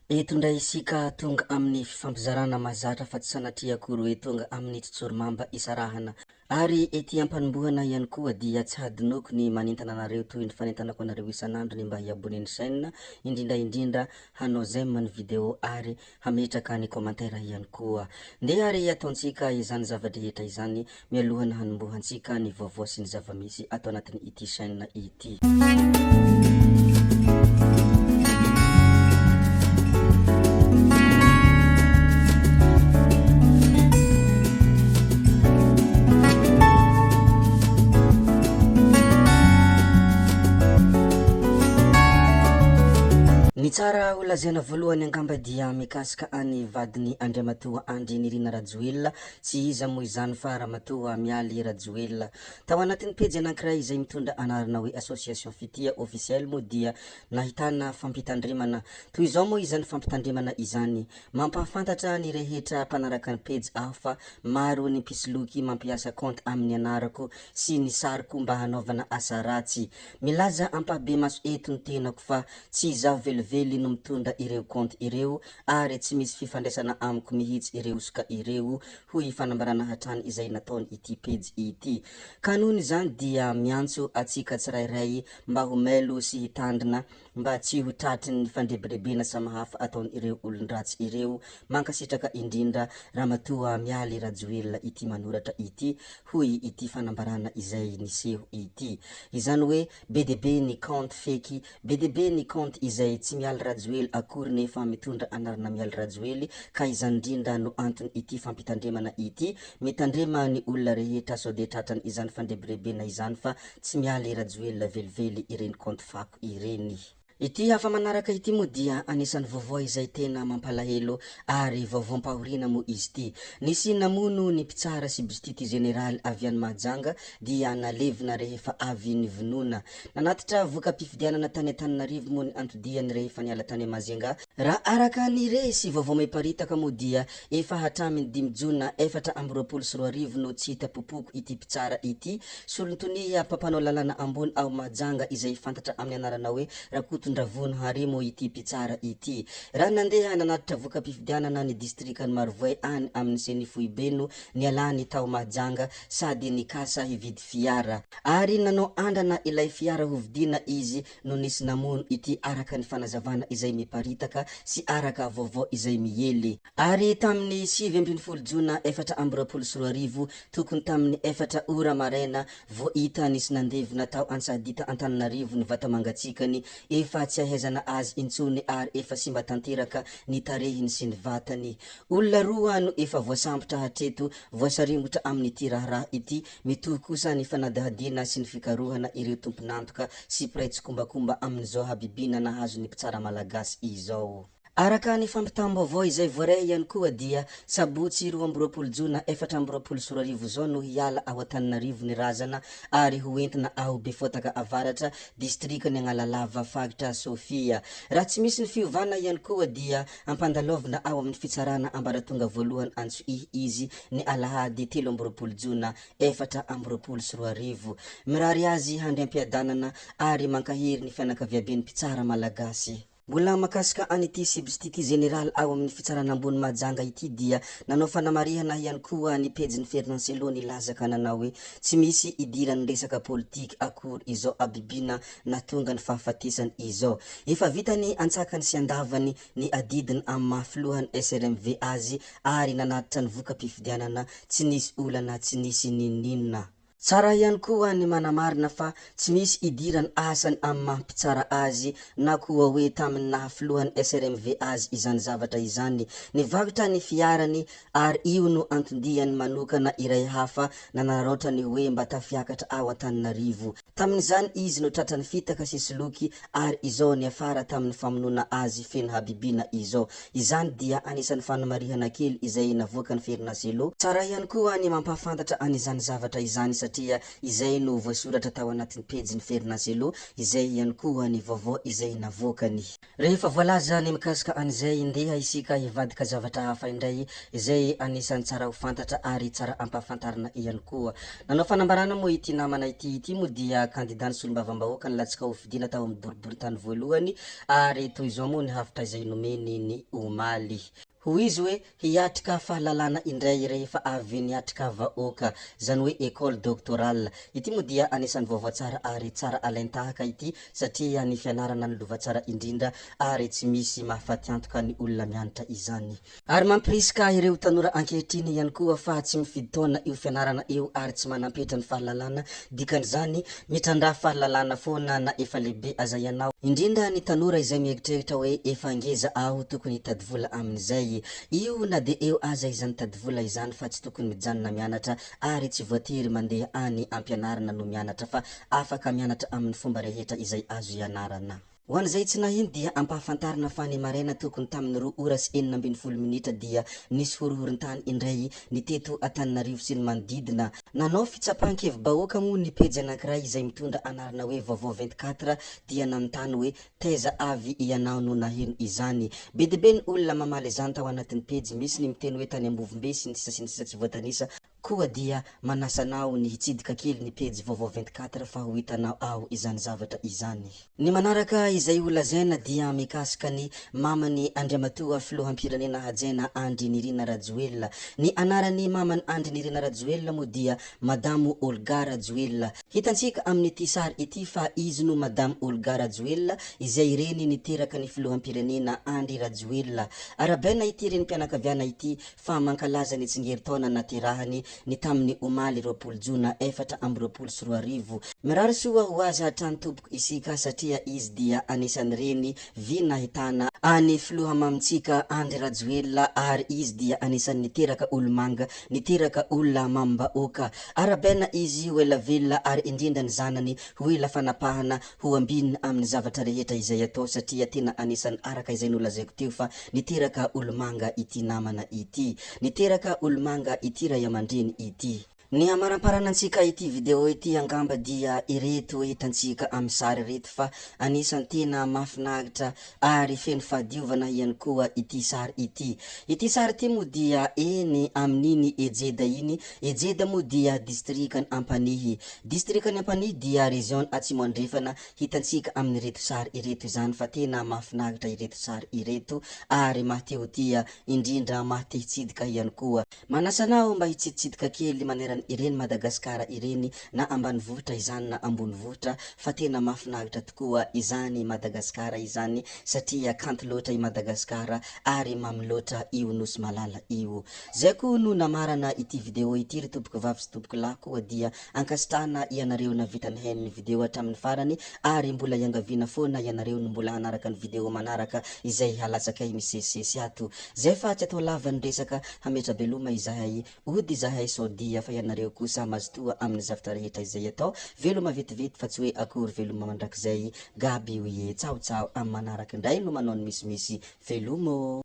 Eto indray isika tonga amin'ny fifampizarana mahazatra fa tsy sanatria akory hoe tonga amin'ny tsotsorimamba isarahana. Ary ety ampanombohana ihany koa dia tsy hadinoko ny manentana anareo toy ny fanentanako anareo isan'andro ny mba hi-abonner ny chaîne, indrindra indrindra hanao j'aime ny vidéo ary hametraka ny commentaire ihany koa. Ndeha ary ataontsika izany zava-drehetra izany mialohan'ny hanombohantsika ny vaovao sy ny zava-misy ato anatin'ity chaîne ity. Ny tsara ho lazaina voalohany angamba dia mikasika an'i vadin'i Andriamatoa Andry Nirina Rajoelina, tsy iza moa izany fa Ramatoa Mialy Rajoelina. Tao anatin'ny pejy anankiray izay mitondra anarana hoe Association Fitia Officiel moa dia nahitana fampitandremana. Toy izao moa izany fampitandremana izany, Mampahafantatra ny rehetra mpanaraka ny pejy aho fa maro ny mpisoloky mampiasa compte amin'ny anarako sy ny sariko mba hanaovana asa ratsy. Milaza ampahibemaso eto ny tenako fa tsy izaho velively no mitondra ireo compte ireo ary tsy misy fifandraisana amiko mihitsy ireo hosoka ireo, hoy fanambarana hatrany izay nataony ity pejy ity. Ka noho izany dia miantso atsika tsirairay mba ho mailo sy hitandrina mba tsy ho tratry ny fandrebirebena samihafa ataon'ireo olon-dratsy ireo. Mankasitraka indrindra Ramatoa Mialy Rajoelina ity manoratra ity, hoy ity fanambarana izay niseho ity. Izany hoe Be dia be ny kaonty feky, be dia be ny kaonty izay tsy Mialy Rajoely akory nefa mitondra anarana Mialy Rajoely ka izany indrindra no antony ity fampitandremana ity, mitandrema ny olona rehetra sao dia tratran izany fandrebirebena izany fa tsy Mialy Rajoelina velively ireny kaonty fako ireny. Ity hafa manaraka ity moa dia anisan'ny vaovao izay tena mampalahelo ary vaovaom-pahoriana moa izy ity. Nisy namono ny mpitsara sibstity jeneraly avy any Mahajanga dia nalevina rehefa avy nivonoana. Nanatitra voka-pifidianana tany Antananarivo moa ny antodiany rehefa niala tany Majunga. Raha araka ny re sy vaovao miparitaka moa dia efa hatramin'ny dimy jona 2024 no tsy hita popoko ity mpitsara ity, solontonia mpampanao lalàna ambony ao Mahajanga izay fantatra amin'ny anarana hoe Rakotondravony Henri moa ity mpitsara ity. Raha nandeha nanatitra voka-pifidianana ny distrikan'i Marovoay any amin'ny ceni foibe no nialany tao Mahajanga sady nikasa hividy fiara. Ary nanao andrana ilay fiara hovidiana izy no nisy namono ity araka ny fanazavana izay miparitaka sy araka vaovao izay miely. Ary tamin'ny 19 jona 2024 tokony tamin'ny efatra ora maraina vao hita nisy nandevina tao Antsahadita Antananarivo ny vata-mangatsiakany efa tsy ahaizana azy intsony ary efa simba tanteraka ny tarehiny sy ny vatany. Olona roa no efa voasambotra hatreto voasaringotra amin'ity raharaha ity, mitohy kosa ny fanadihadiana sy ny fikarohana ireo tompon'antoka sy mpiray tsikombakomba amin'izao habibiana nahazo ny mpitsara malagasy izao. Araka ny fampitam-baovao izay voaray ihany koa dia sabotsy 22 jona 2024 izao no hiala ao Antananarivo ny razana ary ho entina ao Befotaka Avaratra, distrikan'i Agnalalava, faritra Sofia. Raha tsy misy ny fiovana ihany koa dia Ampandalaovina ao amin'ny fitsarana ambaratonga voalohany Antsohihy izy ny alahady 23 jona 2024. Mirary azy handry am-piadanana ary mankahery ny fianakaviaben'ny mpitsara malagasy. Mbola mahakasika an'ity Sibstity Jeneraly ao amin'ny fitsarana ambony Mahajanga ity dia nanao fanamarihana ihany koa ny pejin'i Fernand Cello nilaza ka nanao hoe tsy misy idiran'ny resaka politika akory izao habibiana nahatonga ny fahafatesany izao. Efa vitany antsakany sy andavany ny adidiny amin'ny maha filohan'ny SRMV azy ary nanatitra ny voka-pifidianana tsy nisy olana tsy nisy n'inon'inona. Tsara ihany koa ny manamarina fa tsy misy idiran'ny asany amin'ny maha mpitsara azy na koa hoe tamin'ny naha filohan'ny SRMV azy izany zavatra izany. Nivarotra ny fiarany ary io no anton-diany manokana iray hafa nanararaotra ny hoe mba tafiakatra ao Antananarivo. Tamin'izany izy no tratran'ny fitaka sy soloky ary izao niafara tamin'ny famonoana azy feno habibiana izao. Izany dia anisan'ny fanamarihana kely izay navoakan'i Fernacelo. Tsara ihany koa ny mampahafantatra an'izany zavatra izany satria. satria izay no voasoratra tao anatin'ny pejin'i Fernacelo, izay ihany koa ny vaovao izay navoakany. Rehefa voalaza ny mikasika an'izay, ndeha isika hivadika zavatra hafa indray izay anisan'ny tsara ho fantatra ary tsara ampahafantarina ihany koa. Nanao fanambarana moa ity namana ity, ity moa dia kandidan'ny solombavambahoaka nilatsaka hofidiana tao amin'ny boriborintany voalohany ary toy izao moa ny hafitra izay nomeny ny omaly. Hoy izy hoe hiatrika fahalalana indray rehefa avy niatrika vahoaka, izany hoe école doctorale. Ity moa dia anisan'ny vaovao tsara ary tsara alain-tahaka ity satria ny fianarana no lova tsara indrindra ary tsy misy mahafaty antoka ny olona mianatra izany. Ary mampirisika ireo tanora ankehitriny ihany koa fa tsy mifidy taona io fianarana io ary tsy manam-petra ny fahalalana, dikan'izany mitrandraha fahalalana foana na efa lehibe aza ianao, indrindra ny tanora izay mieritreritra hoe efa ngeza aho tokony hitady vola amin'izay. Io na dia eo aza izany tady vola izany fa tsy tokony mijanona mianatra ary tsy voatery mandeha any ampianarana no mianatra fa afaka mianatra amin'ny fomba rehetra izay azo ianarana. Ho an'izay tsy naheno dia ampahafantarina fa ny maraina tokony tamin'ny roa ora sy 16 minitra dia nisy horohoron-tany indray ny teto Antananarivo sy ny manodidina. Nanao fitsapan-kevi-bahoaka moa ny pejy anankiray izay mitondra anarana hoe Vaovao 24 dia nanontany hoe taiza avy ianao no naheno izany. Be dia be ny olona mamaly izany tao anatin'ny pejy, misy ny miteny hoe tany Ambovombe sy ny sisa sy ny sisa tsy voatanisa. Koa dia manasa anao ny hitsidika kely ny pejy vaovao 24 fa ho hitanao ao izany zavatra izany. Ny manaraka izay ho lazaina dia mikasika ny maman'i Andriamatoa Filoham-pirenena hajaina Andry Nirina Rajoelina. Ny anaran'ny maman'i Andry Nirina Rajoelina moa dia Madamo Olga Rajoelina. Hitantsika amin'ity sary ity fa izy no Madame Olga Rajoelina izay reny niteraka ny Filoham-pirenena Andry Rajoelina. Arahabaina ity renim-pianakaviana ity fa mankalaza ny tsingerin-taona naterahany ny tamin'ny omaly 20 jona 2024. Mirary soa ho azy hatrany tompoko isika satria izy dia anisan'ireny vy nahitana an'i filoha mamintsika Andry Rajoelina ary izy dia anisan'ny niteraka olomanga, niteraka olona mamim-bahoaka. Arahabaina izy ho ela velona ary indrindra ny zanany ho ela fanapahana ho ambinina amin'ny zavatra rehetra izay atao satria tena anisan'ny araka izay nolazaiko teo fa niteraka olomanga ity namana ity. Niteraka olomanga ity ray aman-dreny ity. Ny hamaramparanantsika ity video ity angamba dia ireto hitantsika amin'ny sary ireto fa anisan'ny tena mahafinaritra ary feno fahadiovana ihany koa ity sary ity. Ity sary ity moa dia eny amin'iny Ejeda iny, Ejeda moa dia distrikan'i Ampanihy. Distrikan'i Ampanihy dia region Atsimo Andrefana, hitantsika amin'ireto sary ireto izany fa tena mahafinaritra ireto sary ireto ary mahatehotia indrindra mahatehitsidika ihany koa. Manasa anao mba hitsiditsidika kely manerana ireny Madagasikara ireny na ambanivohitra izany na ambonivohitra fa tena mahafinaritra tokoa izany Madagasikara izany satria kanto loatra i Madagasikara ary mamy loatra io Nosy Malala io. Zay koa no namarana ity video ity ry tompoko vavy sy tompoko lahy koa dia ankasitrahana ianareo navita nihaino ny video hatramin'ny farany ary mbola iangaviana foana ianareo no mbola hanaraka ny video manaraka izay halatsakay misesisesy ato. Zay fa tsy atao lava ny resaka hametra-beloma izahay ody izahay sao dia fa ianareo kosa mazotoa amin'ny zavtra rehetra izay atao veloma vetivety fa tsy hoe akory veloma mandrakizay Gaby oie tsaho tsaho amin'ny manaraka indray no manao ny misimisy veloma ô.